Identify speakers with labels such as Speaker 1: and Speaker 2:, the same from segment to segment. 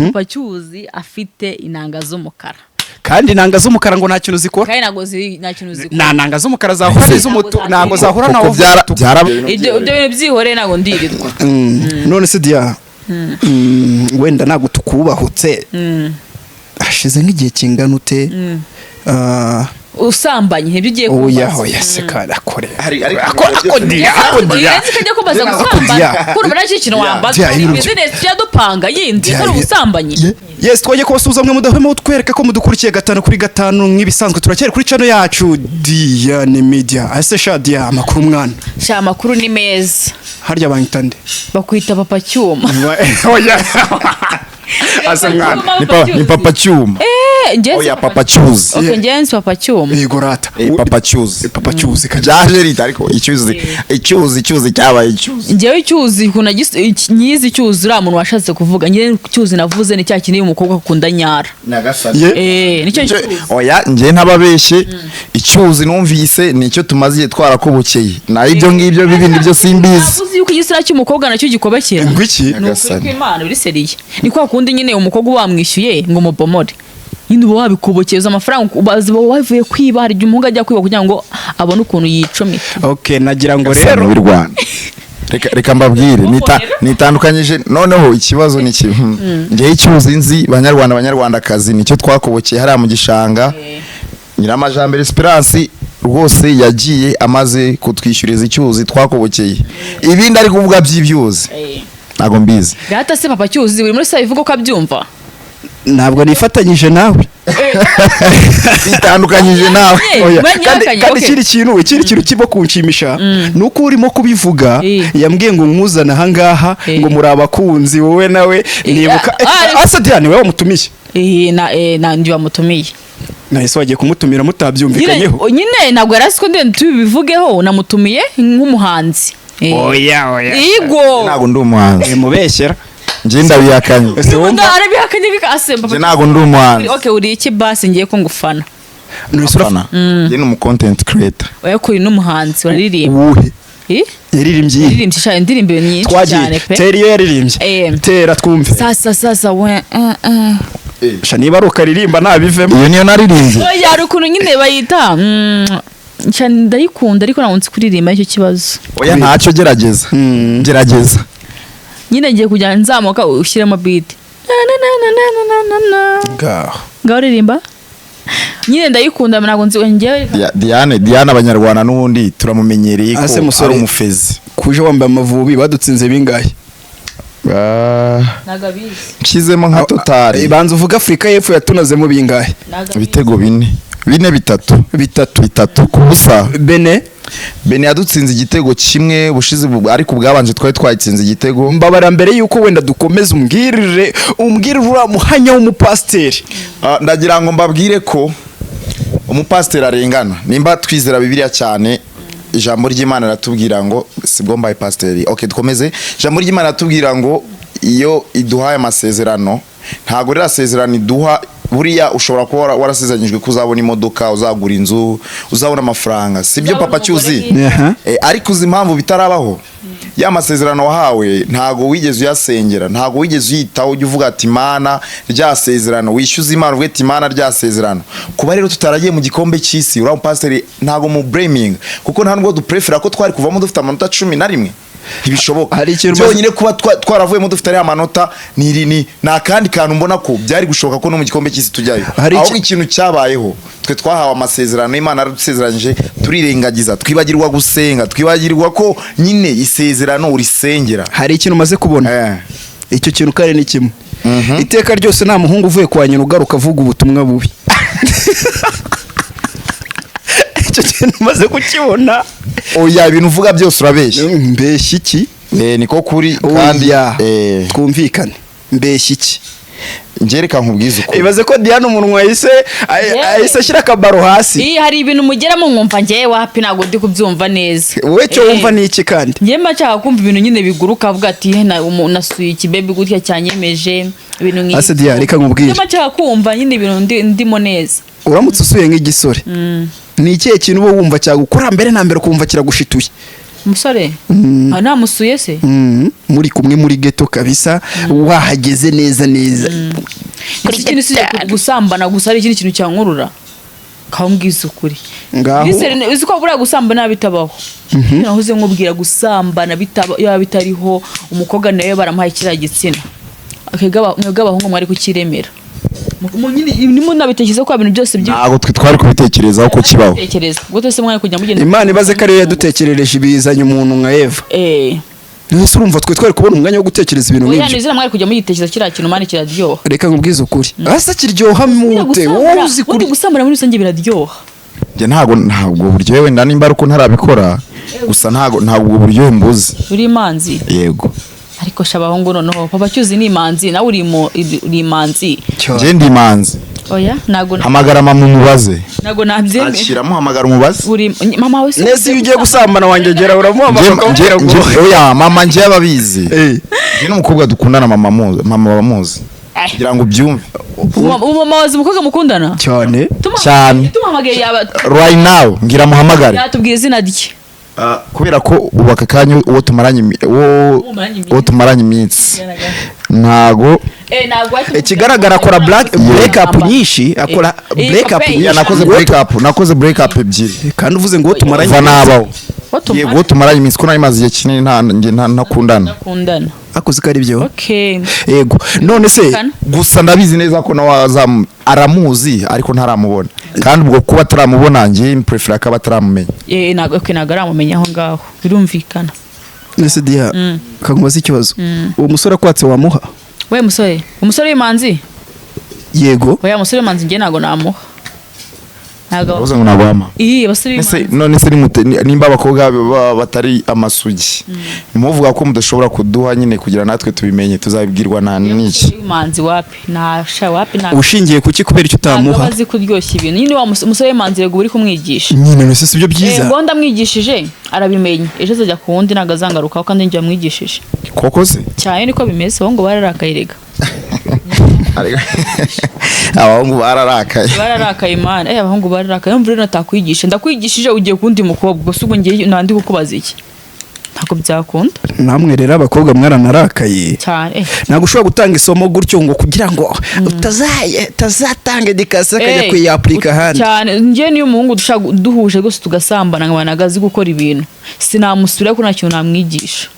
Speaker 1: Papa Cyuzi afite inanga z'umukara.
Speaker 2: Kandi inanga z'umukara ngo nta kintu zikora.
Speaker 1: Kandi ntabwo nta kintu zikora.
Speaker 2: Nta nanga z'umukara zahura n'iz'umutuku, ntabwo zahura na
Speaker 3: Kuko byara
Speaker 1: Ibyo bintu byihoreye, ntabwo ndirirwa.
Speaker 2: None se Dia, wenda ntabwo tukubahutse, hashize nk'igihe kingana ute? Ah,
Speaker 1: Usambanye ntibyo ugiye
Speaker 2: oya.
Speaker 1: kumbaza?
Speaker 2: Oya se, kandi akore
Speaker 3: Ariko
Speaker 2: ako Dia, ako Dia.
Speaker 1: Urenze ukajya kumbaza gusambana.
Speaker 2: Dia.
Speaker 1: Kurumva nacyo kintu wambaza.
Speaker 2: Dia, ibintu
Speaker 1: Business tujya dupanga yindi
Speaker 2: Dia,
Speaker 1: atari ubusambanyi.
Speaker 2: Yes, twagiye kubasuhuza mwe mudahwema kutwereka ko mudukurikiye gatanu kuri gatanu. Nk'ibisanzwe turacyari kuri channel yacu Diane Media. Ese sha Dia, amakuru mwana?
Speaker 1: Sha, amakuru ni meza.
Speaker 2: Harya banyita nde?
Speaker 1: Bakwita Papa Cyuma.
Speaker 2: Oya, ase mwana.
Speaker 3: Ni Papa Cyuma.
Speaker 1: Eh, njye
Speaker 3: Oya, Papa Cyuzi.
Speaker 1: Okay, njye nzi Papa Cyuma.
Speaker 2: Yego rata.
Speaker 3: Eh, Papa Cyuzi.
Speaker 2: Papa Cyuzi kandi.
Speaker 3: Byaje rita, ariko icyuzi, icyuzi, icyuzi cyabaye icyuzi.
Speaker 1: Njyewe icyuzi ukuntu nyizi icyuzi, uriya muntu washatse kuvuga, njyewe icyuzi navuze ni cya kintu umukobwa akunda nyara.
Speaker 3: Nyagasani.
Speaker 2: Ye.
Speaker 1: Eh, nicyo cyuzi.
Speaker 3: Oya, njye ntababeshye, icyuzi numvise nicyo tumaze igihe twarakobokeye, naho ibyo ngibyo bibindi byo simbizi.
Speaker 1: Ntabwo uzi yuko igitsina cy'umukobwa nacyo gikobekera?
Speaker 2: Ngo iki?
Speaker 1: Ni ukuri
Speaker 3: Nyagasani.
Speaker 1: kw'Imana, biri sérieux. Ni kwa kundi nyine umukobwa uba wamwishyuye ngo mubomore, nyine uba wabikobokeza amafaranga, ubaza uba wavuye kwiba. Hari igihe umuhungu ajya kwiba kugira ngo abone ukuntu yicomeka.
Speaker 2: Okay, nagira ngo
Speaker 3: Rero
Speaker 2: rero
Speaker 3: w'i Rwanda, reka mbabwire, nitandukanyije. Noneho ikibazo ni kimwe: njyewe icyuzi nzi, banyarwanda, banyarwandakazi, nicyo twakobokeye hariya mu gishanga. Nyiramajambere Esperance rwose yagiye amaze kutwishyuriza icyuzi twakobokeye. Ibindi ari kuvuga by'ibyuzi ntabwo mbizi.
Speaker 1: Data se, Papa Cyuzi buri muri saa bivuga ko abyumva.
Speaker 2: Ntabwo nifatanyije nawe.
Speaker 3: Bitandukanyije nawe.
Speaker 1: Eh,
Speaker 2: Oya,
Speaker 1: banyihakanye,
Speaker 2: kandi
Speaker 1: okay.
Speaker 2: ikindi kintu kirimo kunshimisha ni uko urimo kubivuga yambwiye ngo nkuzane ahangaha ngo muri abakunzi wowe nawe, nibuka.
Speaker 1: Ah,
Speaker 2: Asa Diane, wowe wamutumiye?
Speaker 1: Eh, na ndi wamutumiye.
Speaker 2: Nahise wagiye kumutumira mutabyumvikanyeho?
Speaker 1: Nyine ntabwo yari azi ko ndende tubivugeho, namutumiye nk'umuhanzi.
Speaker 2: Oya, oya.
Speaker 1: Igo.
Speaker 3: Ntabwo ndi umuhanzi.
Speaker 2: Mubeshyera.
Speaker 3: Njye ndabihakanye.
Speaker 2: Ese wumva
Speaker 1: Arabihakanye asemba.
Speaker 3: Njye ntabwo ndi umuhanzi.
Speaker 1: Okay, uri iki basi? Ngiye ko ngufana.
Speaker 2: Nahise
Speaker 3: Afana. Njye ni umu content creator.
Speaker 1: Oya, kuri n'umuhanzi uraririmba.
Speaker 2: Uwuhe?
Speaker 1: Eh?
Speaker 2: Yaririmbye iyihe?
Speaker 1: Yaririmbye sha indirimbo nyinshi
Speaker 2: Twagiye.
Speaker 1: cyane pe.
Speaker 2: Tera iyo yaririmbye. Tera twumve.
Speaker 1: Sasa sasa we
Speaker 2: Sha, niba ari ukaririmba ntabivemo.
Speaker 3: Iyo niyo naririmbye.
Speaker 1: Oya, hari ukuntu nyine bayita, nshya ndayikunda, ariko ntabwo nzi kuririmba, nicyo kibazo.
Speaker 3: Oya, ntacyo, gerageza, gerageza.
Speaker 1: Nyine ngiye kujya nzamuka ushyiremo beat. Na na na na na na na na.
Speaker 2: Ngaho.
Speaker 1: Ngaho ririmba nyine, ndayikunda, ntabwo nzi njyewe.
Speaker 3: Diane, Diane, abanyarwanda n'ubundi turamumenyereye ko
Speaker 2: Ase musore.
Speaker 3: ari umufezi.
Speaker 2: Kuje wambaye Amavubi, badutsinze bingahe?
Speaker 3: Ah,
Speaker 1: Ntabwo abizi.
Speaker 3: nshyizemo nka total.
Speaker 2: Banza uvuga Afurika y'Epfo yatunazemo bingahe?
Speaker 1: Ntabwo abizi.
Speaker 3: Ibitego bine, bine, bitatu.
Speaker 2: Bitatu.
Speaker 3: 3-0.
Speaker 2: Bene.
Speaker 3: Bene yadutsinze igitego kimwe bushize, ariko ubwabanje twari twayitsinze igitego.
Speaker 2: Mbabara mbere yuko wenda dukomeza, umbwirire uriya muhanya w'umupasiteri.
Speaker 3: Ah, ndagira ngo mbabwire ko umupasiteri arengana. Nimba twizera Bibiliya cyane, ijambo ry'Imana riratubwira ngo, sibwo mbaye pasiteri, okay, dukomeze, ijambo ry'Imana riratubwira ngo iyo iduhaye amasezerano, ntabwo ririya sezerano iduha, buriya ushobora kuba warasezeranyijwe ko uzabona imodoka, uzagura inzu, uzabona amafaranga, sibyo?
Speaker 1: Uzabona
Speaker 3: Papa
Speaker 1: umugore
Speaker 3: Cyuzi.
Speaker 1: mwiza.
Speaker 2: Aha.
Speaker 3: Eh, ariko uzi impamvu bitarabaho? Ya masezerano wahawe ntago wigeze uyasengera, ntago wigeze uyitaho. Ujya uvuga ati: "Mana, rya sezerano", wishyuza Imana uvuge ati: "Imana, rya sezerano". Kuba rero tutaragiye mu gikombe cy'isi, uriya mupasiteri ntago mu blaming, kuko nta nubwo duprefera ko twari kuvamo dufite amanota 11, ntibishoboka.
Speaker 2: Hari ikintu
Speaker 3: Byonyine kuba twaravuyemo dufite ariya manota ni akandi kantu mbona ko byari gushoboka ko no mu gikombe cy'isi tujyayo. Ahubwo ikintu cyabayeho, twe twahawe amasezerano, Imana yaradusezeranyije, turirengagiza, twibagirwa gusenga, twibagirwa ko nyine isezerano urisengera.
Speaker 2: Hari ikintu umaze kubona. Icyo kintu kandi ni kimwe: iteka ryose nta muhungu uvuye kwa nyina ugaruka avuga ubutumwa bubi. Icyo kintu umaze kukibona?
Speaker 3: Oya, ibintu uvuga byose urabeshya.
Speaker 2: Mbeshya iki?
Speaker 3: Eh, niko kuri kandi.
Speaker 2: Oya.
Speaker 3: Eh,
Speaker 2: Twumvikane, mbeshya iki?
Speaker 3: Njye reka nkubwize ukuri.
Speaker 2: Ibaze ko Diane umunwa yahise
Speaker 1: Yewe.
Speaker 2: ahise ashyira akabaro hasi.
Speaker 1: Iyi hari ibintu mugeramo nkumva njyewe wapi, ntabwo ndi kubyumva neza.
Speaker 2: Wowe icyo
Speaker 1: Eh.
Speaker 2: wumva ni iki kandi?
Speaker 1: Njyewe mba nshaka kumva ibintu nyine biguruka, avuga ati: "Eh, nasuye ikibebi gutya cyanyemeje", ibintu nk'ibyo.
Speaker 2: Ase Diane, reka nkubwire.
Speaker 1: Njye mba nshaka kumva nyine ibintu ndimo neza.
Speaker 2: Uramutse usuye nk'igisore, ni ikihe kintu uba wumva cyagukora mbere na mbere ukumva kiragushituye?
Speaker 1: Umusore? Ah, namusuye se?
Speaker 2: Muri kumwe muri ghetto kabisa, wahageze neza neza.
Speaker 1: Iki kintu si gusambana gusa, ari ikindi kintu cyankurura, kambwiza ukuri.
Speaker 2: Ngaho.
Speaker 1: Uzi ko buriya gusambana bitabaho, nahoze nkubwira gusambana bitaba, yaba bitariho umukobwa nawe baramuhaye kiriya gitsina. Mwebwe abahungu mwari kukiremera. Nyine nimo nabitekereza ko ibintu byose
Speaker 3: Ntabwo twe twari kubitekerezaho ko kibaho.
Speaker 1: By'ibitekerezo ubwo se mwari kujya mugenda.
Speaker 2: Imana ibaze ko ariyo yadutekerereje ibizanye umuntu nka Eva. Ese urumva twe twari kubona umwanya wo gutekereza ibintu
Speaker 1: Oya,
Speaker 2: nk'ibyo?
Speaker 1: nizera mwari kujya mugitekereza kiriya kintu, man, kiraryoha.
Speaker 2: Reka nkubwize ukuri, asa kiryoha mute wowe uzi
Speaker 1: Ubundi
Speaker 2: kuri
Speaker 1: gusambana muri rusange biraryoha.
Speaker 3: Njye ntabwo buryohe, wenda nimba ari uko ntarabikora gusa, ntabwo ubwo buryohe mbuzi.
Speaker 1: Uri imanzi?
Speaker 3: Yego.
Speaker 1: Ariko sha abahungu, noneho papa cyuzi ni imanzi, nawe uri imanzi.
Speaker 3: Njye ndi imanzi.
Speaker 1: Oya, ntabwo.
Speaker 3: Hamagara mama umubaze.
Speaker 1: Ntabwo nabyemera.
Speaker 3: Ashyiramo, hamagara umubaze.
Speaker 1: Uri mama we se?
Speaker 2: Nese iyo ugiye gusambana wangegera, uramuhamagara ukamubwira ngo
Speaker 3: Oya, mama njye ababizi.
Speaker 2: Eh.
Speaker 3: Njye n'umukobwa dukundana, mama muzi, mama bamuzi, kugira ngo ubyumve.
Speaker 1: Ubu mama wazi umukobwa mukundana?
Speaker 2: Cyane.
Speaker 3: Cyane.
Speaker 1: Tumuhamagaye yaba
Speaker 3: Right now ngira muhamagare.
Speaker 1: Yatubwira izina rye.
Speaker 3: Kubera ko ubu aka kanya uwo
Speaker 1: Mumaranye iminsi.
Speaker 3: uwo tumaranye iminsi ntago
Speaker 1: Eh, ntabwo wahita.
Speaker 2: Ikigaragara akora black break up nyinshi, akora break up nyinshi.
Speaker 3: Ya, nakoze break up, nakoze break up ebyiri.
Speaker 2: Kandi uvuze ngo uwo tumaranye
Speaker 3: Kuva nabaho.
Speaker 1: Uwo
Speaker 3: Yego, uwo tumaranye iminsi, ko nari maze igihe kinini nta njye ntakundana.
Speaker 1: Akundana.
Speaker 2: Akoze ko ari byo.
Speaker 1: Okay.
Speaker 2: Yego, none se
Speaker 1: Kana.
Speaker 3: Gusa ndabizi neza ko nawe aramuzi ariko ntaramubona, kandi ubwo kuba ataramubona njye mprefera ko aba ataramumenya.
Speaker 1: Eh, ntabwo, okay, ntabwo aramumenya aho ngaho birumvikana.
Speaker 2: Nese Dia, kamubaza ikibazo, uwo musore akwatse wamuha?
Speaker 1: We musore, umusore w'imanzi?
Speaker 2: Yego.
Speaker 1: Oya, umusore w'imanzi njye ntabwo namuha, ntabwo.
Speaker 3: Uravuze ngo ntabwo wama?
Speaker 1: Iyi abasore
Speaker 3: Ese
Speaker 1: b'imanzi.
Speaker 3: none se nimba abakobwa baba batari amasugi, nimuvuga ko mudashobora kuduha nyine kugira natwe tubimenye, tuzabibwirwa na n'iki?
Speaker 1: W'imanzi wapi, ntasha wapi, nta
Speaker 2: Ushingiye kuki? Kubera icyo
Speaker 1: ntabwo
Speaker 2: utamuha?
Speaker 1: aba azi kuryoshya ibintu nyine. Wa umusore w'imanzi rego uri kumwigisha.
Speaker 2: Nyine none se si byo byiza?
Speaker 1: Ngo ndamwigishije arabimenya, ejo azajya ku wundi, ntabwo azangarukaho kandi njye wamwigishije.
Speaker 3: Koko se?
Speaker 1: Cyane, niko bimeze, abahungu bararakaye rega.
Speaker 3: Abahungu bararakaye.
Speaker 1: Bararakaye, man. Abahungu bararakaye. Umva rero, natakwigisha, ndakwigishije ugiye ku wundi mukobwa gusa, ubwo ngiye nandi kukubaza iki? Ntabwo byakunda.
Speaker 2: Namwe rero abakobwa mwaranarakaye.
Speaker 1: Cyane.
Speaker 2: Ntabwo ushobora gutanga isomo gutyo ngo kugira ngo utazatanga éducation akajya kuyapurika ahandi.
Speaker 1: Cyane. Njye niyo umuhungu dushaka duhuje rwose tugasambana nkabona ntabwo azi gukora ibintu, sinamusubira ko nta kintu namwigisha,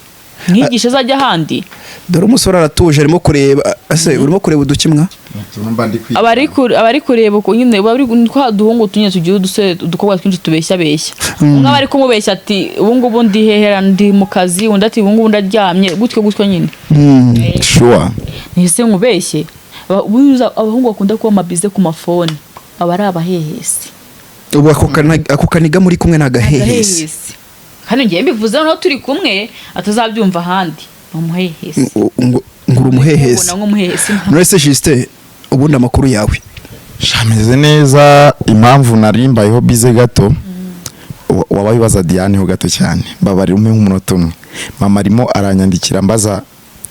Speaker 1: mwigisha azajya ahandi.
Speaker 2: Dore umusore aratuje, arimo kureba. Ese urimo kureba udukimwa?
Speaker 1: Abari kureba uko nyine bari twa duhungu tunyine tugira udusore, udukobwa twinshi tubeshya beshya. Umwe aba ari kumubeshya ati: "Ubu ngubu ndi hehera, ndi mu kazi," undi ati: "Ubu ngubu ndaryamye," gutyo gutyo nyine.
Speaker 3: Sure.
Speaker 1: Ntise nkubeshye. Ubundi abahungu bakunda kuba amabize ku mafone aba ari abahehesi.
Speaker 2: Ubu ako kaniga muri kumwe ni agahehesi?
Speaker 1: Agahehesi. Kandi ngiye mbivuze noneho turi kumwe, atazabyumva ahandi, ni umuhehesi.
Speaker 2: Ngo uri umuhehesi?
Speaker 1: Ubona nk'umuhehesi.
Speaker 2: None se Justin, ubundi amakuru yawe?
Speaker 3: Shameze neza. Impamvu nari mbayeho bize gato, wabaye ubaza Diane ho gato cyane, mbabarira umpe nk'umunota umwe. Mama arimo aranyandikira mbaza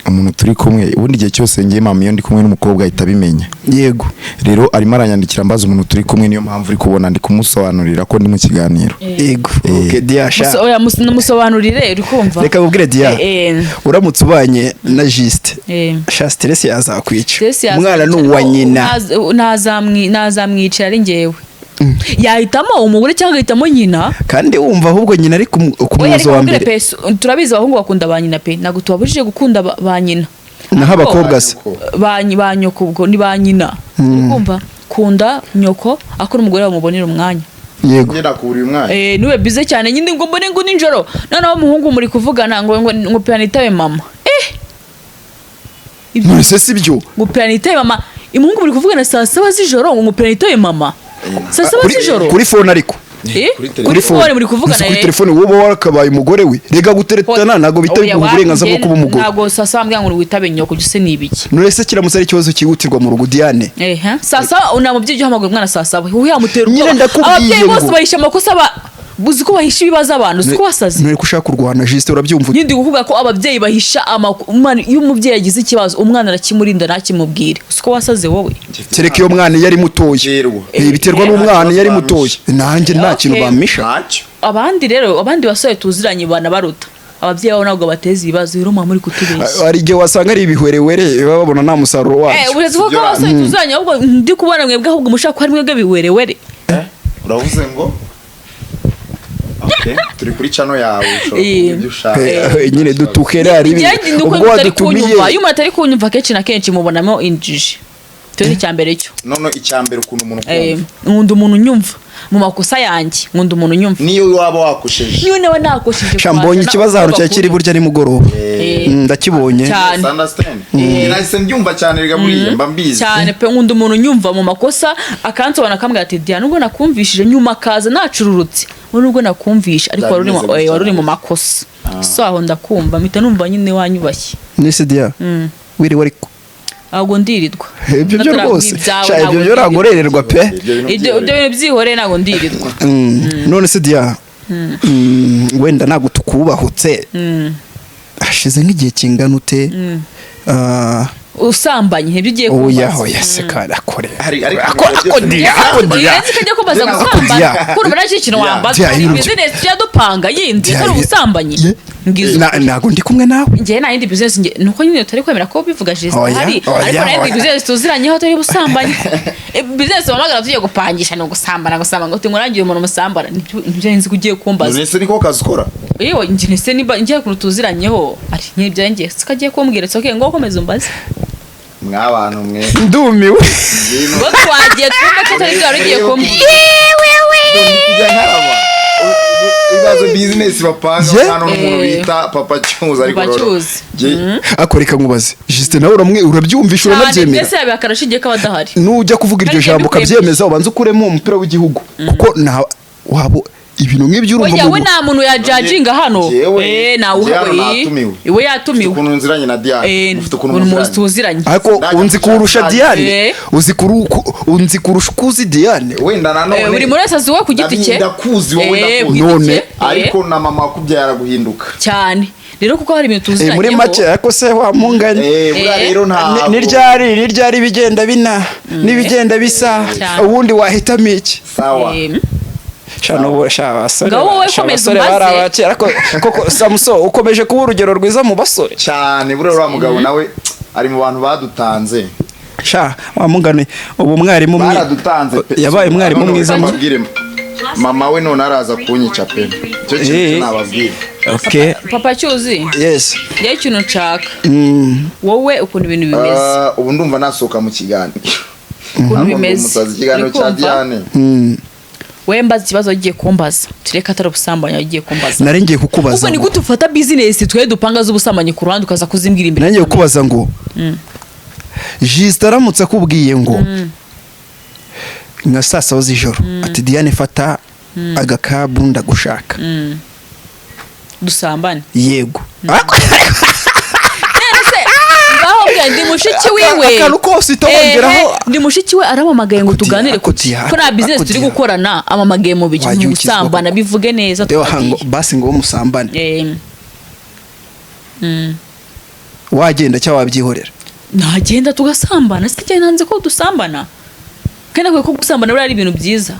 Speaker 3: umuntu turi kumwe. Ubundi igihe cyose ngiye, mama iyo ndi kumwe n'umukobwa ahita abimenya.
Speaker 2: Yego.
Speaker 3: Rero arimo aranyandikira mbaza umuntu turi kumwe, niyo mpamvu uri kubona ndi kumusobanurira ko ndi mu kiganiro.
Speaker 2: Yego, okay, Dia sha.
Speaker 1: Oya, namusobanurire, uri kumva?
Speaker 2: Reka nkubwire Dia, uramutse ubanye na Justin, sha, stress yazakwica.
Speaker 1: Stress yazakwica.
Speaker 2: Umwana ni uwa nyina.
Speaker 1: Ntazamwicira ari njyewe, yahitamo umugore cyangwa agahitamo nyina.
Speaker 2: Kandi wumva ahubwo nyina ari ku
Speaker 1: Oya,
Speaker 2: muzo
Speaker 1: reka
Speaker 2: wa
Speaker 1: nkubwire
Speaker 2: mbere.
Speaker 1: pe, turabizi abahungu bakunda ba nyina pe, ntabwo tubabujije gukunda ba nyina.
Speaker 2: Naho abakobwa se?
Speaker 1: Ba nyoko, ubwo ni ba nyina. Uri kumva, kunda nyoko akora umugore bamubonera umwanya.
Speaker 2: Yego.
Speaker 3: Nakuburiye umwanya.
Speaker 1: Niwe bize cyane nyine ngo mbone ngo nijoro noneho umuhungu muri kuvugana ngo pera nitabe mama. Ibyo
Speaker 2: None se si byo?
Speaker 1: Ngo pera nitabe mama, umuhungu muri kuvugana saa 7 z'ijoro ngo pera nitabe mama saa 7 z'ijoro.
Speaker 2: Kuri phone ariko.
Speaker 1: Kuri phone muri kuvugana.
Speaker 2: Kuri telefone wowe wakabaye umugore we, rega guteretana ntabwo bita
Speaker 1: Oya,
Speaker 2: biguha uburenganzira bwo kuba umugore.
Speaker 1: Ntabwo saa 7 mbwira ngo witabe nyoko, ujye ni ibiki?
Speaker 2: None se kiramutse ari ikibazo cyihutirwa mu rugo, Diane?
Speaker 1: Saa 7 una mubyeyi uhamagara umwana saa 7 uyu yamutera
Speaker 2: Nyine
Speaker 1: ubwoba.
Speaker 2: ndakubwiye
Speaker 1: Ababyeyi bose bahisha amakosa, uzi ko bahisha ibibazo abantu, uzi ko wasaze?
Speaker 2: None ko ushaka kurwana, Justin, urabyumva ute?
Speaker 1: Nyine ndi kuvuga ko ababyeyi bahisha amakuru. Umwana, iyo umubyeyi yagize ikibazo umwana arakimurinda ntakimubwire. Uzi ko wasaze wowe?
Speaker 2: Kereka iyo mwana iyo ari mutoya.
Speaker 3: Biterwa.
Speaker 2: Biterwa n'umwana iyo ari mutoya, nanjye nta kintu
Speaker 1: Okay.
Speaker 2: bampisha.
Speaker 3: Ntacyo.
Speaker 1: Abandi rero, abandi basore tuziranye banabaruta, ababyeyi babo ntabwo bateza ibibazo. Rero muba muri kutubeshya.
Speaker 2: Hari igihe wasanga ari ibihwerewere, baba babona nta musaruro wabyo.
Speaker 1: Uretse ko
Speaker 3: Sibyo.
Speaker 1: abasore tuziranye, ahubwo ndi kubona mwebwe, ahubwo mushaka ko ari mwebwe biwerewere.
Speaker 3: Uravuze ngo okay, turi kuri channel yawe, ushobora kuvuga ibyo ushaka.
Speaker 2: Nyine dutuke hari
Speaker 1: Njye ndi uko
Speaker 2: ubwo
Speaker 1: mutari
Speaker 2: wadutumiye.
Speaker 1: kunyumva. Iyo umuntu atari kunyumva, kenshi na kenshi mubonamo injiji. Icyo ni icya mbere cyo.
Speaker 3: None icya mbere, ukuntu umuntu
Speaker 1: Eh,
Speaker 3: kumva.
Speaker 1: Nkunda umuntu unyumva mu makosa yanjye, nkunda umuntu unyumva.
Speaker 3: Niyo waba wakosheje.
Speaker 1: Niyo nawe nakosheje.
Speaker 2: Sha, mbonye ikibazo ahantu cyari kiri burya nimugoroba. Ndakibonye.
Speaker 1: Cyane.
Speaker 3: Understand, nahise mbyumva cyane rega, buriya mba mbizi.
Speaker 1: Cyane pe, nkunda umuntu unyumva mu makosa, akansobanura, akambwira ati: "Diana, nubwo nakumvishije", nyuma akaza nacururutse ngo: "Nubwo nakumvishe, ariko wari uri mu-
Speaker 3: Byari bimeze
Speaker 1: wari uri mu
Speaker 3: gutya.
Speaker 1: makosa." So aho ndakumva, mpita numva nyine wanyubashye.
Speaker 2: Nese Dia, wiriwe ariko?
Speaker 1: Ahubwo ndirirwa.
Speaker 2: Ibyo byo
Speaker 1: Nataraguha
Speaker 2: rwose.
Speaker 1: ibyawe,
Speaker 2: Sha, ibyo
Speaker 1: ntabwo
Speaker 2: byo ntabwo urererwa pe.
Speaker 3: Ibyo bintu
Speaker 1: Ibyo bintu byihoreye, ntabwo ndirirwa.
Speaker 2: None se Dia, wenda ntabwo tukubahutse, hashize nk'igihe kingana ute?
Speaker 1: Usambanye ntibyo ugiye
Speaker 2: Oya.
Speaker 1: kumbaza?
Speaker 2: Oya se kandi akore.
Speaker 3: Ariko
Speaker 2: Ako ako Dia, ako Dia.
Speaker 1: Urenze ikajya kubaza
Speaker 3: Ako
Speaker 1: gusambana.
Speaker 2: Dia.
Speaker 1: Kurumva nta kintu
Speaker 3: Dia.
Speaker 1: wambaza.
Speaker 2: Dia,
Speaker 1: Hari
Speaker 2: ibintu
Speaker 1: business tujya dupanga yindi
Speaker 2: Dia,
Speaker 1: atari ubusambanyi. Ngizo.
Speaker 2: Ntabwo ndi kumwe nawe.
Speaker 1: Njyewe nta yindi business nge nuko nyine tutari kwemera ko bivuga Justin
Speaker 2: Oya,
Speaker 1: hari,
Speaker 2: oya,
Speaker 1: ariko nta yindi
Speaker 2: oya.
Speaker 1: business tuziranyeho atari ubusambanyi. Business wamagana tugiye gupangisha ni ugusambana, gusambana ngo ngurangire umuntu musambana, nibyo nzi ko ugiye kumbaza.
Speaker 3: None se niko kazi ukora?
Speaker 1: Yewe, njye se niba ngiye ukuntu tuziranyeho ari nk'ibyo ngiye siko agiye kumbwira. It's okay, ngo komeza umbaze.
Speaker 3: Mwabantu mwe.
Speaker 2: Ndumiwe.
Speaker 3: Ngwino.
Speaker 1: Ngo twagiye twumve ko atari byo wari ugiye kumbwira.
Speaker 3: Kujya nkaraba ibibazo business bapanga
Speaker 2: Ye?
Speaker 3: hano n'umuntu bita Papa Cyuzi, ariko
Speaker 1: Papa
Speaker 3: rero
Speaker 1: Cyuzi.
Speaker 2: Ako reka nkubaze, Justin, nawe uramwe urabyumvisha,
Speaker 1: Cyane.
Speaker 2: uranabyemera?
Speaker 1: Mbese yabihakana ashingiye ko aba adahari.
Speaker 2: Nujya kuvuga iryo
Speaker 1: Kandi
Speaker 2: jambo
Speaker 1: mbikwiye.
Speaker 2: ukabyemeza, ubanza ukuremo umupira w'igihugu, kuko nta waba ibintu nk'ibyo urumva
Speaker 1: Oya, we nta muntu yajajinga hano.
Speaker 3: Njyewe-
Speaker 1: Nawe
Speaker 3: njyewe hano
Speaker 1: uhawe.
Speaker 3: natumiwe.
Speaker 1: Iwe yatumiwe.
Speaker 3: Ukuntu nziranye na Diane, ufite ukuntu
Speaker 1: ukuntu
Speaker 3: muziranye.
Speaker 1: tuziranye.
Speaker 2: Ariko
Speaker 3: Ndajya
Speaker 2: unzi kurusha
Speaker 3: gushaka-
Speaker 2: Diane? Uzi unzi kurusha uko uzi Diane?
Speaker 3: Wenda nanone
Speaker 1: Buri muntu wese azi uwe ku giti cye.
Speaker 3: Ndakuzi wowe,
Speaker 1: Ku
Speaker 3: ndakuzi.
Speaker 1: giti
Speaker 2: None.
Speaker 1: cye.
Speaker 3: Ariko na mama wakubyaye araguhinduka.
Speaker 1: Cyane rero, kuko hari ibintu
Speaker 2: Muri
Speaker 1: tuziranyeho.
Speaker 2: make, ariko se wa munganye?
Speaker 3: Buriya rero ntabwo
Speaker 2: Ni ryari bigenda bina n'ibigenda bisa?
Speaker 1: Cyane.
Speaker 2: Ubundi wahitamo iki?
Speaker 3: Sawa.
Speaker 2: Sha, n'ubu, sha, abasore
Speaker 1: Ngaho wowe
Speaker 2: sha,
Speaker 1: komeza
Speaker 2: abasore
Speaker 1: umbaze.
Speaker 2: bari abakera, ariko koko Samuso ukomeje kuba urugero rwiza mu basore.
Speaker 3: Cyane, buriya uriya mugabo nawe ari mu bantu badutanze.
Speaker 2: Sha, wa mungane, ubu mwarimu
Speaker 3: Baradutanze pe.
Speaker 2: yabaye umwarimu
Speaker 3: None
Speaker 2: mwiza.
Speaker 3: mbabwire, mama we none araza kunyica pe, icyo kintu
Speaker 2: Eh.
Speaker 3: nababwira.
Speaker 2: Okay.
Speaker 1: Papa Cyuzi.
Speaker 2: Yes.
Speaker 1: Njyewe ikintu nshaka, wowe ukuntu ibintu bimeze.
Speaker 3: Ah, ubu ndumva nasohoka mu kiganiro.
Speaker 1: Ukuntu
Speaker 3: Ntabwo ndi
Speaker 1: bimeze.
Speaker 3: umusazi, ikiganiro
Speaker 1: Uri
Speaker 3: cya
Speaker 1: kumva?
Speaker 3: Diane.
Speaker 1: We mbaza ikibazo ugiye kumbaza, tureke atari ubusambanyi ugiye kumbaza.
Speaker 2: Nari ngiye kukubaza
Speaker 1: Ubwo ni
Speaker 2: ngo
Speaker 1: gute ufata business twe dupanga z'ubusambanyi ku ruhande, ukaza kuzimbwira imbere?
Speaker 2: Nari ngiye kukubaza ngo Justin aramutse akubwiye ngo nka saa 7 z'ijoro ati: "Diane, fata agakabu, ndagushaka."
Speaker 1: Dusambane?
Speaker 2: Yego.
Speaker 1: None se ngaho mbwira, ndi mushiki wiwe.
Speaker 2: Akantu kose uhita wongeraho.
Speaker 1: Ehe, ndi mushiki we, arampamagaye ngo
Speaker 2: Ako
Speaker 1: tuganire
Speaker 2: Dia,
Speaker 1: ku
Speaker 2: ako Dia,
Speaker 1: ko nta business
Speaker 2: ako
Speaker 1: turi
Speaker 2: Dia.
Speaker 1: gukorana, amamagaye mu bijya
Speaker 2: Wajya
Speaker 1: mu
Speaker 2: ukizwa
Speaker 1: gusambana.
Speaker 2: koko.
Speaker 1: Bivuge neza.
Speaker 2: Reba
Speaker 1: Twagiye.
Speaker 2: ngo basi ngo musambane. Wagenda cyangwa wabyihorera?
Speaker 1: Nagenda tugasambana. Si njye nanze ko dusambana, kandi nakwiye ko gusambana buriya ari ibintu byiza.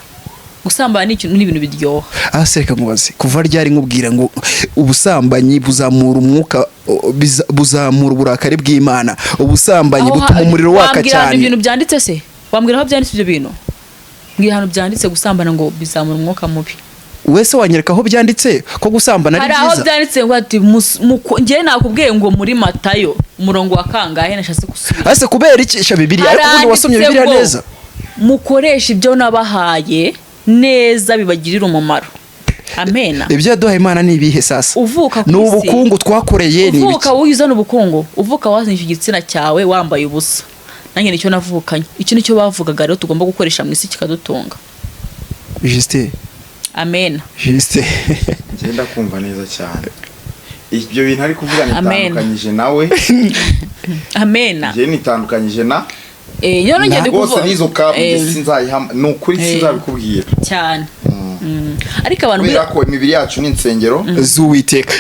Speaker 1: Gusambana ni ikintu, ni ibintu biryoha.
Speaker 2: Ah, se reka nkubaze, kuva ryari nkubwira ngo ubusambanyi buzamura umwuka, buzamura uburakari bw'Imana, ubusambanyi
Speaker 1: Aho
Speaker 2: butuma umuriro waka
Speaker 1: wambwira ahantu
Speaker 2: cyane?
Speaker 1: ibintu byanditse se? Wambwira aho byanditse ibyo bintu? Mbwira ahantu byanditse gusambana ngo bizamura umwuka mubi.
Speaker 2: Wese wanyereka aho byanditse ko gusambana ari
Speaker 1: Hari aho
Speaker 2: byiza?
Speaker 1: byanditse ngo ati njyewe nakubwiye ngo muri Matayo umurongo wa kangahe, nashatse gusubira.
Speaker 2: Ese kubera iki? Sha, Bibiliya, ariko ubundi wasomye
Speaker 1: Haranditse
Speaker 2: Bibiliya
Speaker 1: ngo,
Speaker 2: neza?
Speaker 1: Mukoreshe ibyo nabahaye neza bibagirira umumaro. Amena.
Speaker 2: Ibyo yaduhaye Imana ni ibihe sasa?
Speaker 1: Uvuka ku
Speaker 2: Ni
Speaker 1: isi.
Speaker 2: ubukungu twakoreye, ni
Speaker 1: Uvuka
Speaker 2: ibiki?
Speaker 1: wowe uzana ubukungu, uvuka wazanye icyo gitsina cyawe wambaye ubusa. Nanjye nicyo navukanye, icyo nicyo bavugaga rero tugomba gukoresha mu isi kikadutunga.
Speaker 2: Justin.
Speaker 1: Amena.
Speaker 2: Justin.
Speaker 3: Ngenda kumva neza cyane ibyo bintu ari kuvuga.
Speaker 1: Amen.
Speaker 3: Nitandukanyije nawe.
Speaker 1: Amena.
Speaker 3: Njye nitandukanyije na
Speaker 1: None njye ndi
Speaker 3: rwose
Speaker 1: kuvuga
Speaker 3: n'izo kapu sinzayihama, ni ukuri, sinzabikubwira.
Speaker 1: Cyane. Ariko abantu
Speaker 3: Kubera ko imibiri yacu ni insengero
Speaker 2: z'Uwiteka.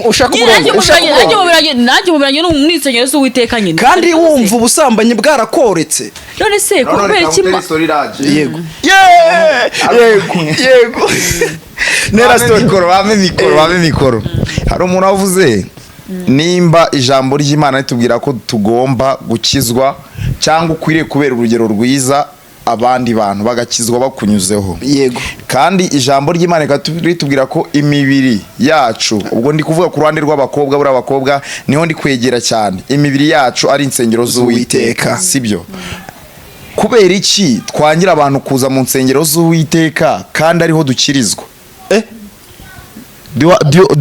Speaker 2: Ushaka
Speaker 1: Nyine nanjye
Speaker 2: umurongo, ushaka
Speaker 1: umubiri nanjye
Speaker 2: umurongo.
Speaker 1: Nanjye umubiri wanjye ni insengero z'Uwiteka nyine.
Speaker 2: Kandi wumva ubusambanyi bwarakoretse.
Speaker 1: None se
Speaker 3: None
Speaker 1: kubera
Speaker 3: reka
Speaker 1: iki
Speaker 3: ngutere story iraje.
Speaker 2: Yego, yego, yego, nera
Speaker 3: Bame
Speaker 2: story.
Speaker 3: mikoro, bame mikoro, bame mikoro. Hari umuntu wavuze, nimba ijambo ry'Imana ritubwira ko tugomba gukizwa, cyangwa ukwiriye kubera urugero rwiza abandi bantu bagakizwa bakunyuzeho, kandi ijambo ry'Imana ritubwira ko imibiri yacu, ubwo ndi kuvuga ku ruhande rw'abakobwa, buriya abakobwa niho ndi kwegera cyane, imibiri yacu ari insengero z'Uwiteka,
Speaker 2: Z'Uwiteka.
Speaker 3: Sibyo? Kubera iki twangira abantu kuza mu nsengero z'Uwiteka kandi ariho dukirizwa? Do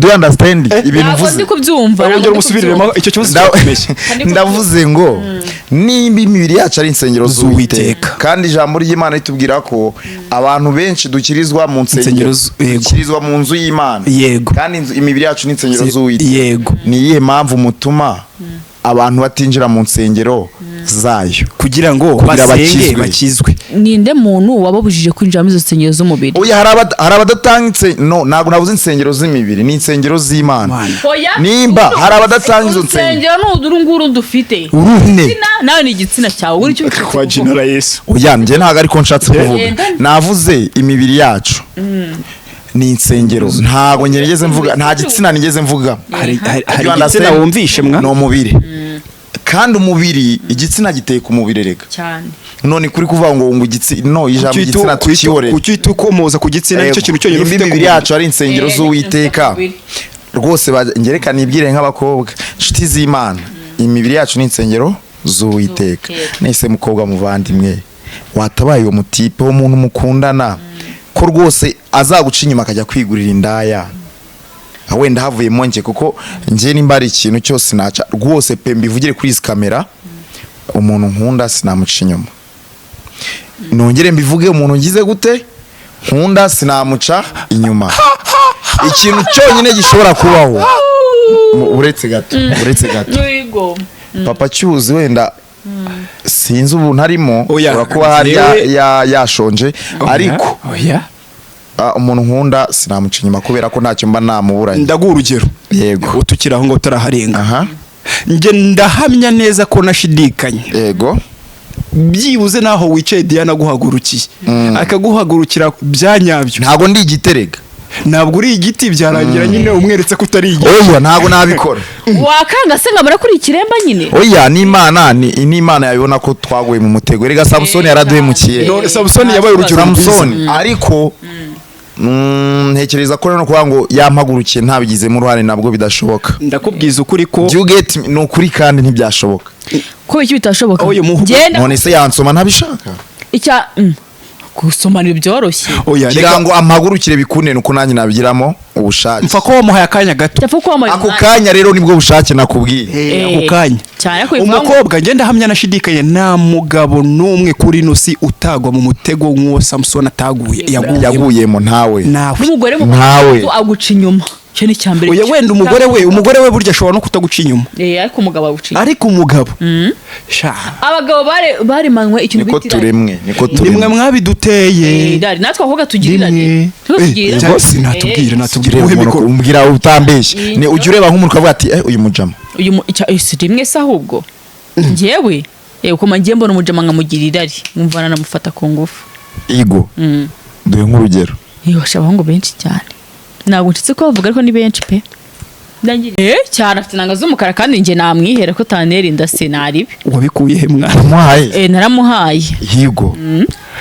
Speaker 3: you understand ibintu
Speaker 1: Ntabwo
Speaker 3: mvuze?
Speaker 1: ndi kubyumva, ntabwo
Speaker 2: Ongera
Speaker 1: ndi
Speaker 2: umusubiriremo
Speaker 1: kubyumva.
Speaker 2: icyo kibazo, kirakomeye.
Speaker 3: Ndavuze ngo nimba imibiri yacu ari insengero z'Uwiteka,
Speaker 2: Z'Uwiteka.
Speaker 3: kandi ijambo ry'Imana ritubwira ko abantu benshi dukirizwa mu nsengero,
Speaker 2: Insengero yego.
Speaker 3: dukirizwa mu nzu y'Imana, kandi imibiri yacu ni insengero z'Uwiteka, ni iyihe mpamvu mutuma abantu batinjira mu nsengero zayo?
Speaker 2: Kugira ngo
Speaker 3: Kugira
Speaker 2: basenge,
Speaker 3: bakizwe.
Speaker 2: bakizwe.
Speaker 1: Ninde muntu wababujije kwinjira muri izo nsengero z'umubiri?
Speaker 3: Oya, hari abadatanga no, ntabwo nabuze insengero z'imibiri, ni insengero z'Imana.
Speaker 2: Imana.
Speaker 1: Oya,
Speaker 3: Nimba hari abadatanga izo nsengero,
Speaker 1: urusengero ni uru nguru dufite.
Speaker 3: Urune.
Speaker 1: Igitsina nawe ni igitsina cyawe, uri icyo ushatse
Speaker 2: Kwa
Speaker 1: kuvuga.
Speaker 2: jinara Yesu.
Speaker 3: Oya, njye ntabwo ariko nshatse kuvuga.
Speaker 1: Genda.
Speaker 3: Navuze imibiri yacu ni insengero, ntabwo njye nigeze mvuga, nta gitsina nigeze mvuga.
Speaker 2: Hari
Speaker 3: You
Speaker 2: igitsina
Speaker 3: understand?
Speaker 2: wumvishe mwa?
Speaker 3: Ni umubiri, kandi umubiri, igitsina giteye ku mubiri reka.
Speaker 1: Cyane.
Speaker 3: None kuri kuvuga ngo igitsina, no, ijambo igitsina tukihorere.
Speaker 2: Kuki uhita ukomoza ku gitsina? Nicyo kintu cyonyine
Speaker 3: Nimba
Speaker 2: ufite ku
Speaker 3: imibiri
Speaker 2: mubiri.
Speaker 3: yacu ari insengero
Speaker 1: Eh,
Speaker 3: z'Uwiteka,
Speaker 1: ni
Speaker 3: rwose ngereka nibwire nk'abakobwa, inshuti z'Imana, imibiri yacu ni insengero z'Uwiteka.
Speaker 1: Z'Uwiteka.
Speaker 3: Nese mukobwa muvandimwe, watabaye uwo mutipe w'umuntu mukundana, ko rwose azaguca inyuma akajya kwigurira indaya, wenda havuyemo njye, kuko njye nimba hari ikintu cyose naca rwose pe, mbivugire kuri izi kamera, umuntu nkunda sinamuca inyuma. Nongere mbivuge, umuntu ngize gute nkunda sinamuca inyuma. Ikintu cyonyine gishobora kubaho, uretse gato, uretse gato,
Speaker 1: Yego.
Speaker 3: Papa Cyuzi wenda sinzi ubuntu arimo,
Speaker 2: Oya,
Speaker 3: ushobora kuba hari yashonje, ariko
Speaker 2: Oya.
Speaker 3: Umuntu nkunda sinamuca inyuma kubera ko ntacyo mba namuburanye.
Speaker 2: Ndaguha urugero.
Speaker 3: Yego.
Speaker 2: Utukiri aho ngo utaraharenga,
Speaker 3: Aha.
Speaker 2: njye ndahamya neza ko nashidikanya, byibuze naho wicaye Diana aguhagurukiye, akaguhagurukira bya nyabyo.
Speaker 3: Ntabwo ndi igiterega.
Speaker 2: Ntabwo uri igiti, byarangira nyine umweretse ko utari igiti.
Speaker 3: Oya, ntabwo nabikora.
Speaker 1: Wakanga se nkamara kuri ikiremba nyine?
Speaker 3: Oya, n'Imana ni n'Imana yabibona ko twaguye mu mutego. Erega Samusoni yaraduhemukiye.
Speaker 2: None Samusoni yabaye urugero rwiza.
Speaker 3: Samusoni, ariko ntekereza ko no kuvuga ngo yampagurukiye ntabigizemo uruhare nabwo bidashoboka.
Speaker 2: Ndakubwiza ukuri ko
Speaker 3: Do you get me? Ni ukuri kandi ntibyashoboka.
Speaker 1: Kubera iki bitashoboka?
Speaker 2: Oya,
Speaker 1: Genda.
Speaker 3: None se yansoma ntabishaka?
Speaker 1: Icya gusoma byoroshye.
Speaker 2: Oya,
Speaker 3: Kugira
Speaker 2: reka
Speaker 3: ngo ampagurukire bikunde nuko nanjye nabigiramo ubushake.
Speaker 2: Mfa ko wamuhaye akanya gato.
Speaker 1: Cyapfa kuba wamuhaye
Speaker 3: Ako
Speaker 1: umwanya.
Speaker 3: kanya rero nibwo bushake nakubwiye.
Speaker 2: Ako kanya.
Speaker 1: Cyane ko bivuga ngo
Speaker 2: Umukobwa, ngenda hamya nashidikanya, nta mugabo n'umwe kuri ino si utagwa mu mutego nk'uwo Samusoni ataguye, yaguyemo.
Speaker 3: Yaguyemo ntawe.
Speaker 2: Nawe.
Speaker 1: N'umugore mu
Speaker 3: Ntawe.
Speaker 1: aguca inyuma, icyo ni icya mbere.
Speaker 2: Oya, wenda umugore we burya ashobora no kutaguca inyuma.
Speaker 1: Eh, ariko umugabo aguca inyuma.
Speaker 2: Ariko umugabo sha.
Speaker 1: Abagabo baremanywe ikintu
Speaker 3: Niko
Speaker 1: bita irari.
Speaker 3: turemwe, niko
Speaker 2: Nimwe
Speaker 3: turemwe.
Speaker 2: mwabiduteye.
Speaker 1: Eh, irari. Natwe abakobwa tugira irari.
Speaker 2: Nimwe.
Speaker 1: Twe tugira irari.
Speaker 2: Natubwire, natubwire.
Speaker 3: Ureba
Speaker 2: Uhe
Speaker 3: umuntu,
Speaker 2: mikoro.
Speaker 3: umbwira utambeshye, ni ujya ureba nk'umuntu ukavuga ati: "Eh, uyu mujama."
Speaker 1: Uyu si rimwe se ahubwo njyewe uko ngiye mbona umujama nkamugira irari, nkumva nanamufata ku ngufu.
Speaker 3: Igo, duhe nk'urugero.
Speaker 1: Yosha, abahungu benshi cyane, ntabwo nshatse kubavuga ariko ni benshi pe. Cyane afite inanga z'umukara kandi njye namwihera ko tanera inda sinaribe.
Speaker 2: Wabikuye he mwana?
Speaker 3: Umuhaye?
Speaker 1: Eh, naramuhaye.
Speaker 3: Higo.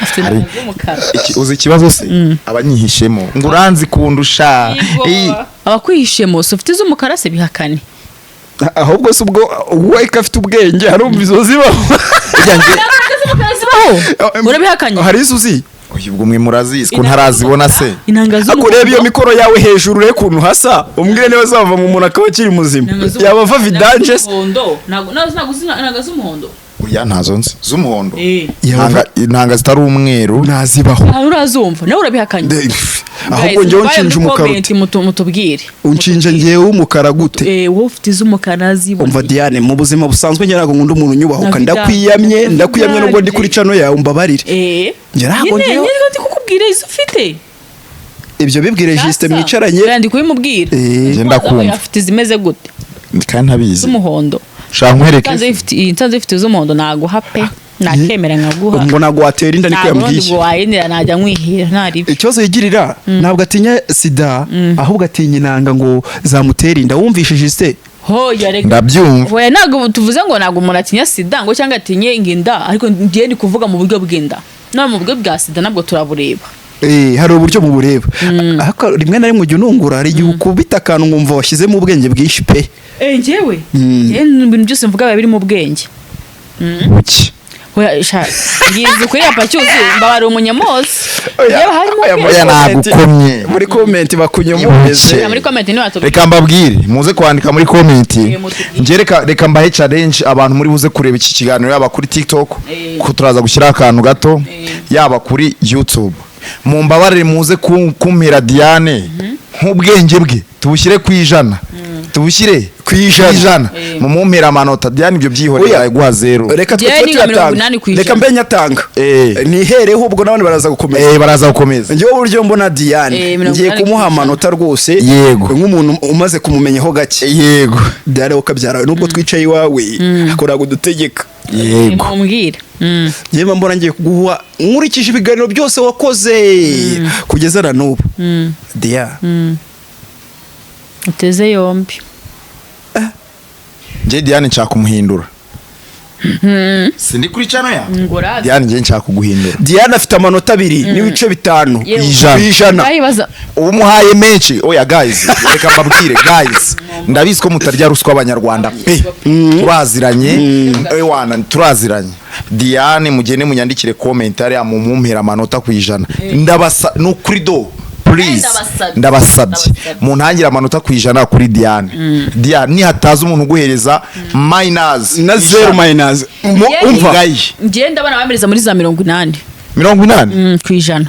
Speaker 1: Afite inanga z'umukara.
Speaker 3: Uzi ikibazo se, abanyihishemo ngo uranzi kundusha. Eh,
Speaker 1: Abakwihishemo si ufite iz'umukara se? Bihakane.
Speaker 2: Ahubwo se ubwo uwo afite ubwenge harumva izo zibaho?
Speaker 3: Burya
Speaker 1: Inanga z'umukara zibaho, urabihakanye?
Speaker 2: Hari izo uzi?
Speaker 3: Oya, ubwo mwe murazizi ko ntarazibona se?
Speaker 1: Inanga
Speaker 2: Ariko urebe iyo
Speaker 1: z'umuhondo.
Speaker 2: mikoro yawe hejuru, urebe ukuntu hasa, umbwire niba zava mu muntu akaba akiri muzima.
Speaker 1: Inanga z'umuhondo.
Speaker 2: Yaba ava vidange se?
Speaker 1: Z'umuhondo. Ntabwo uzi inanga z'umuhondo?
Speaker 3: Oya, ntazo nzi z'umuhondo.
Speaker 1: Eh.
Speaker 3: Intanga zitari umweru.
Speaker 2: Ntazibaho.
Speaker 1: Ahantu urazumva nawe urabihakanye.
Speaker 2: Ahubwo njyewe unshinja umukara ute?
Speaker 1: Mutubwire.
Speaker 2: Unshinja njyewe umukara gute?
Speaker 1: Eh, wowe ufite iz'umukara ziboneye.
Speaker 2: Umva Diane, mu buzima busanzwe njye ntabwo nkunda umuntu unyubahuka.
Speaker 1: David,
Speaker 2: Ndakwiyamye,
Speaker 1: David.
Speaker 2: ndakwiyamye nubwo ndi kuri channel yawe, umbabarire.
Speaker 1: Eh.
Speaker 2: Njye ntabwo
Speaker 1: Nyine
Speaker 2: njyewe
Speaker 1: nyine ndi kukubwira izo ufite.
Speaker 2: Ibyo bibwire Justin mwicaranye.
Speaker 1: Oya, ndi kubimubwira.
Speaker 3: Njye ndakumva.
Speaker 1: Afite izimeze gute?
Speaker 3: Kandi ntabizi.
Speaker 1: Z'umuhondo.
Speaker 3: Shaka nkwereke.
Speaker 1: Nsanze ifite iz'umuhondo, naguha pe, nakemera nkaguha.
Speaker 2: Ngo ntabwo watera inda, niko
Speaker 1: Ntabwo ubundi
Speaker 2: yambwiye.
Speaker 1: ubwo wayendera, najya nkwihira ntaribi.
Speaker 2: Ikibazo yigirira, ntabwo atinya sida, ahubwo atinya inanga ngo zamutera inda. Wumvishe, Justin?
Speaker 1: Hoya, reka.
Speaker 3: Ndabyumva.
Speaker 1: Hoya, ntabwo tuvuze ngo ntabwo umuntu atinya sida ngo cyangwa atinye inda, ariko ngiye ndi kuvuga mu buryo bw'inda, no mu buryo bwa sida nabwo turabureba.
Speaker 2: Hari uburyo mubureba, ariko rimwe na rimwe ujya unungura, hari igihe ukubita akantu nkumva washyizemo ubwenge bwinshi pe.
Speaker 1: Njyewe ibintu byose mvuga biba biri mu bwenge.
Speaker 3: Buki.
Speaker 1: Hoya sha, ngize ukuri apacyuzi, mbabara umunyamozi. Yewe, harimo
Speaker 2: Oya,
Speaker 1: ubwenge.
Speaker 3: Oya, nagukomye.
Speaker 2: Muri comment bakunyomoreze.
Speaker 3: Ibuke.
Speaker 1: Muri comment ntibatubwire.
Speaker 3: Reka mbabwire, muze kwandika muri comment.
Speaker 1: Mutubwire.
Speaker 3: Njye reka mbahe challenge, abantu muri buze kureba iki kiganiro, yaba kuri TikTok, ko turaza gushyiraho akantu gato, yaba kuri YouTube, mumbabarire muze kumpera Diane nk'ubwenge bwe tubushyire ku 100, tubushyire
Speaker 2: Ku ijana.
Speaker 3: ijana. Mumumpera amanota Diane, ibyo byihorera,
Speaker 2: Oya.
Speaker 3: guha zero.
Speaker 2: Reka twe
Speaker 1: Njyewe
Speaker 2: tube
Speaker 1: ni nka mirongo
Speaker 2: tuyatanga.
Speaker 1: inani ku ijana.
Speaker 2: Reka mbe nyatanga. Nihereho, ubwo n'abandi baraza gukomeza.
Speaker 3: Baraza gukomeza.
Speaker 2: Njyewe uburyo mbona Diane,
Speaker 1: mirongo
Speaker 2: ngiye
Speaker 1: inani ku
Speaker 2: kumuha
Speaker 1: ijana.
Speaker 2: amanota rwose.
Speaker 3: Yego.
Speaker 2: Nk'umuntu umaze kumumenyaho gake.
Speaker 3: Yego.
Speaker 2: Diane, wowe ukabyara, nubwo twicaye iwawe ariko ntabwo dutegeka.
Speaker 3: Yego.
Speaker 1: Mumbwire.
Speaker 2: Njyewe mbona ngiye kuguha, nkurikije ibiganiro byose wakoze kugeza na n'ubu, Dia.
Speaker 1: Uteze yombi.
Speaker 3: Njye Diane nshaka kumuhindura, sindi kuri channel ya
Speaker 1: Ngora.
Speaker 3: Diane, njye nshaka kuguhindura.
Speaker 2: Diane afite amanota 2.5
Speaker 1: Yewe.
Speaker 3: Ijana.
Speaker 2: Ku ijana.
Speaker 1: Ndayibaza.
Speaker 3: Ubu muhaye menshi. Oya guys, reka mbabwire guys, ndabizi ko mutarya ruswa, abanyarwanda pe, turaziranye. Ewana, turaziranye. Diane, mugende munyandikire comment hariya, mumumpera amanota ku 100. Ndabasa ni ukuri do, please.
Speaker 1: Ndabasabye.
Speaker 3: Ndabasabye,
Speaker 1: Ndabasabye.
Speaker 3: muntangire amanota ku 100 kuri Diane. Diane, nihataza umuntu uguhereza minus
Speaker 2: Na zero minus. Umva.
Speaker 3: Ngayi.
Speaker 1: Njyewe ndabona bamereza muri za 80.
Speaker 3: 80.
Speaker 1: Ku ijana.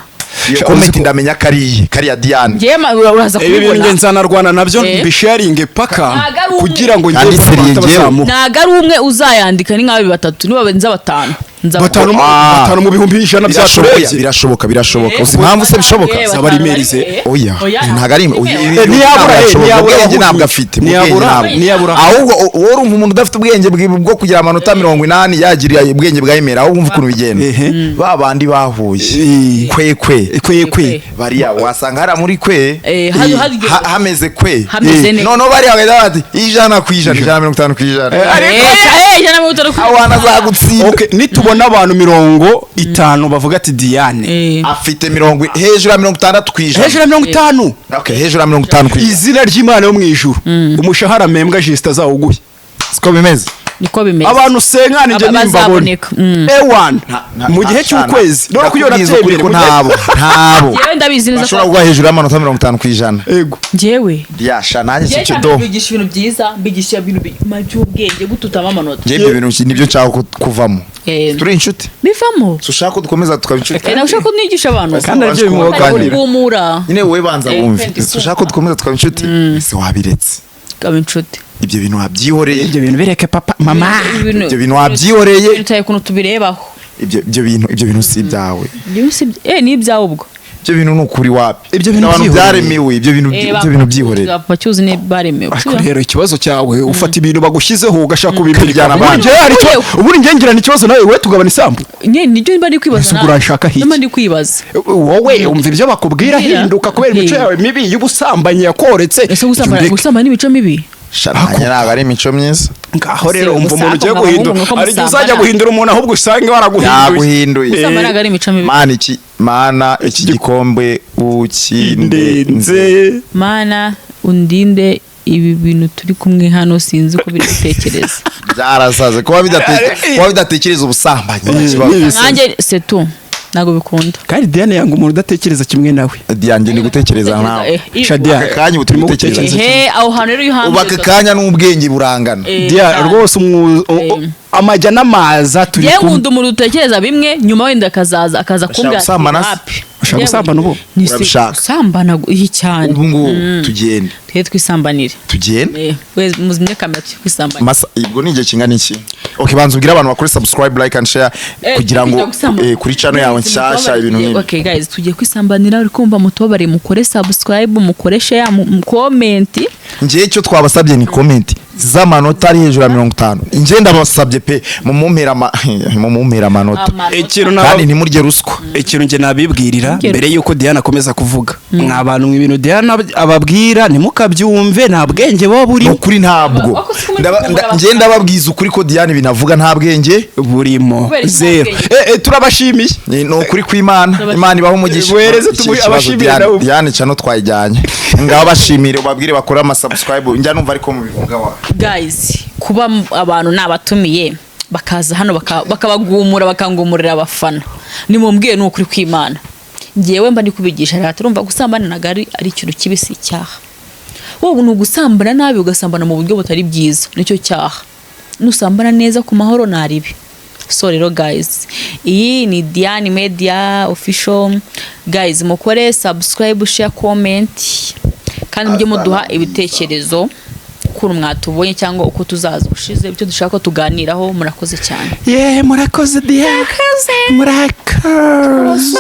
Speaker 3: Iyo comment ndamenya kariya kariya Diane.
Speaker 1: Njyewe uraza
Speaker 2: Ibi bintu
Speaker 1: kubibona.
Speaker 2: nge nzanarwana nabyo, mbisharinge paka
Speaker 1: Ntago ari umwe.
Speaker 2: kugira ngo
Speaker 3: Kandi
Speaker 2: njye
Speaker 3: seriye
Speaker 2: amanota
Speaker 3: njyewe.
Speaker 2: bazamuhe.
Speaker 1: Ntago ari umwe uzayandika, ni nka batatu, niba nza batanu.
Speaker 2: Batanu
Speaker 3: Ah.
Speaker 2: batanu mu 100,000
Speaker 3: Birashoboka.
Speaker 2: byaturebye.
Speaker 3: Birashoboka, birashoboka. Uzi impamvu se bishoboka?
Speaker 2: Zaba ari merize.
Speaker 3: Oya, ntabwo ari oya,
Speaker 2: Ntiyabura,
Speaker 3: ntabwo
Speaker 2: ntiyabura
Speaker 3: ubwenge
Speaker 2: abahuye.
Speaker 3: ntabwo afite mu bwenge.
Speaker 2: Ntiyabura,
Speaker 3: Ntabwo.
Speaker 2: ntiyabura.
Speaker 3: Ahubwo wowe urumva umuntu udafite ubwenge bwo kugira amanota 80 yagiriye ubwenge bwa emera, ahubwo wumva ukuntu bigenda. Ba bandi bahuye kwe kwe.
Speaker 2: Kwe kwe.
Speaker 3: Bariya wasanga hariya muri kwe hameze kwe.
Speaker 1: Hameze neza.
Speaker 3: Noneho bariya bagahita bati 100%, 150%.
Speaker 1: 150 ku
Speaker 3: Aho hantu azagutsinda.
Speaker 2: Okay, nitubona abantu 50 bavuga ati Diane
Speaker 3: Afite mirongo hejuru ya 60%.
Speaker 2: Hejuru ya 50.
Speaker 3: Okay, hejuru ya 50%.
Speaker 2: Izina ry'Imana yo mu ijuru, umushahara mpembwa Justin azawuguhe.
Speaker 3: Siko bimeze.
Speaker 1: Niko bimeze.
Speaker 2: Abantu senkani njye
Speaker 1: Aba-
Speaker 2: nimbabona
Speaker 1: bazaboneka.
Speaker 2: Ewan, mu gihe cy'ukwezi none kugira
Speaker 3: Ndakubwiza ukuri
Speaker 2: nabyemere
Speaker 3: ko ntabo ntabo
Speaker 1: Njyewe ndabizi neza
Speaker 3: bashobora
Speaker 1: ko
Speaker 3: kuguha hejuru y'amanota 50%.
Speaker 2: Yego.
Speaker 1: Njyewe
Speaker 3: Yasha nanjye
Speaker 1: njyewe
Speaker 3: si cyo
Speaker 1: nshaka
Speaker 3: do.
Speaker 1: kubigisha ibintu byiza, mbigisha ibintu by'ubwenge gututamo amanota.
Speaker 3: Njye ibyo bintu nibyo nshaka kuvamo. Turi inshuti.
Speaker 1: Bivamo.
Speaker 3: Si ushaka ko dukomeza tukaba inshuti?
Speaker 1: Ntabwo ushaka ko nigisha abantu.
Speaker 2: Kandi aribyo bimugaburira.
Speaker 1: Guhumura.
Speaker 3: Nyine wowe banza wumve.
Speaker 1: Kandi
Speaker 3: Si ushaka ko dukomeza tukaba inshuti, ese wabiretse?
Speaker 1: Tukaba inshuti.
Speaker 3: Ibyo bintu wabyihoreye.
Speaker 2: Ibyo bintu bireke papa mama.
Speaker 3: Ibyo bintu wabyihoreye.
Speaker 1: Ibintu ukuntu tubirebaho.
Speaker 3: Ibyo bintu si ibyawe.
Speaker 1: Ibyo si ni ibyawe ubwo.
Speaker 3: Ibyo bintu ni ukuri wapi.
Speaker 2: Ibyo bintu
Speaker 3: Abantu
Speaker 2: byihoreye.
Speaker 3: byaremewe ibyo bintu. Ibyo bintu byihorere.
Speaker 1: Bacyuzi ni baremewe.
Speaker 2: Ariko rero ikibazo cyawe, ufata ibintu bagushyizeho ugashaka kubipirikana
Speaker 3: Ukabijyana
Speaker 2: abandi.
Speaker 3: abandi.
Speaker 2: Njyewe hari ubundi njye ngirana ikibazo nawe, we tugabana isambu.
Speaker 1: Nyine nibyo mba ndi kwibaza.
Speaker 2: Ese ubwo uranshaka iki?
Speaker 1: Mba ndi kwibaza.
Speaker 2: Wowe umva ibyo bakubwira,
Speaker 1: Mbwira.
Speaker 2: hinduka kubera imico
Speaker 1: Mbwira.
Speaker 2: yawe mibi y'ubusambanyi yakoretse.
Speaker 1: Ese gusambana
Speaker 2: Ibyo
Speaker 1: gusambana ni imico mibi?
Speaker 3: Sha, nanjye ntabwo ari imico myiza.
Speaker 2: Ngaho rero
Speaker 1: Se,
Speaker 2: umva umuntu ugiye
Speaker 1: gusa
Speaker 2: guhindura,
Speaker 1: abahungu nuko
Speaker 2: hari igihe
Speaker 1: musambana.
Speaker 2: uzajya guhindura umuntu ahubwo usange waraguhinduye.
Speaker 3: Yaguhinduye.
Speaker 1: Gusambana ntabwo ari imico mibi.
Speaker 3: Mana iki, mana iki gikombe ukindenze.
Speaker 2: Ndenze.
Speaker 1: Mana undinde ibi bintu turi kumwe hano, sinzi uko biri gutekereza.
Speaker 3: Byarasaze kuba bidatekereza ubusambanyi nta kibazo.
Speaker 1: Nanjye setu ntabwo bikunda.
Speaker 2: Kandi Diane yanga umuntu udatekereza kimwe nawe.
Speaker 3: Diane, ni gutekereza nkawe.
Speaker 2: Shadia,
Speaker 3: Aka kanya ubu turi
Speaker 2: turimo
Speaker 3: gutekereza.
Speaker 2: gutekereza.
Speaker 1: Ehe, aho hantu rero iyo
Speaker 3: Ubu
Speaker 1: uhamye
Speaker 3: aka kanya n'ubwenge burangana.
Speaker 2: Diane rwose amajya n'amaza turi
Speaker 1: yewe
Speaker 2: kumwe.
Speaker 1: nkunda umuntu utekereza bimwe, nyuma wenda akazaza akaza kumbwira ati,
Speaker 3: gusambana se?
Speaker 1: wapi.
Speaker 2: Ushaka gusambana ubu?
Speaker 1: Ni se-
Speaker 3: Urabishaka?
Speaker 1: Gusambana iyi cyane.
Speaker 3: Ubu ngubu tugende.
Speaker 1: Twe twisambanire.
Speaker 3: Tugende.
Speaker 1: We muzimye kamera, tujye kwisambanira.
Speaker 3: Masa ubwo ni igihe kingana iki? Okay, banza ubwire abantu bakore subscribe, like and share kugira ngo
Speaker 1: Tujya gusambana.
Speaker 3: kuri channel yawe nshyashya, ibintu nk'ibi.
Speaker 1: Okay guys, tugiye kwisambanira. Uri kumva? Mutubabare, mukore subscribe, mukore share, mu comment.
Speaker 3: Njyewe icyo twabasabye ni comment z'amanota ari hejuru ya 50. Njye ndabasabye pe, mumumpera amanota.
Speaker 2: Ikintu
Speaker 3: Kandi ntimurye ruswa.
Speaker 2: Ikintu njye nabibwirira
Speaker 1: Ntimurye.
Speaker 2: mbere yuko Diana akomeza kuvuga, mwa bantu mwe, ibintu Diana ababwira ntimukabyumve, nta bwenge buba
Speaker 3: Ni
Speaker 2: burimo.
Speaker 3: ukuri, ntabwo.
Speaker 1: Wako si kumwe
Speaker 3: Njye ndababwiza ukuri ko Diane binavuga nta bwenge
Speaker 2: burimo.
Speaker 1: Kubera iki nta
Speaker 2: Zero.
Speaker 1: bwenge?
Speaker 2: Turabashimiye.
Speaker 3: Ni ukuri kw'Imana, Imana ibaho umugisha.
Speaker 2: Wereze
Speaker 3: Iki kibazo
Speaker 2: abashimire nawe.
Speaker 3: Diane cano twayijyanye ngaho, bashimire, ubabwire bakore ama subscribe. Njya numva ariko mubivuga wa.
Speaker 1: Guys, kuba abantu nabatumiye bakaza hano bakabagumura, bakangumurira abafana, nimumbwiye, ni ukuri kw'Imana, ngewe mba ndi kubigisha. Rero turumva gusambana ntabwo ari ikintu kibi, si icyaha. Wowe ni ugusambana nabi, ugasambana mu buryo butari byiza, nicyo cyaha. Nusambana neza ku mahoro, naribi. So rero guys, iyi ni Diane Media Official. Guys, mukore subscribe, share, comment, kandi mujye muduha ibitekerezo ukuntu mwatubonye cyangwa uko tuzaza ubushize, ibyo dushaka ko tuganiraho. Murakoze cyane.
Speaker 2: Ye, murakoze Diane, murakoze.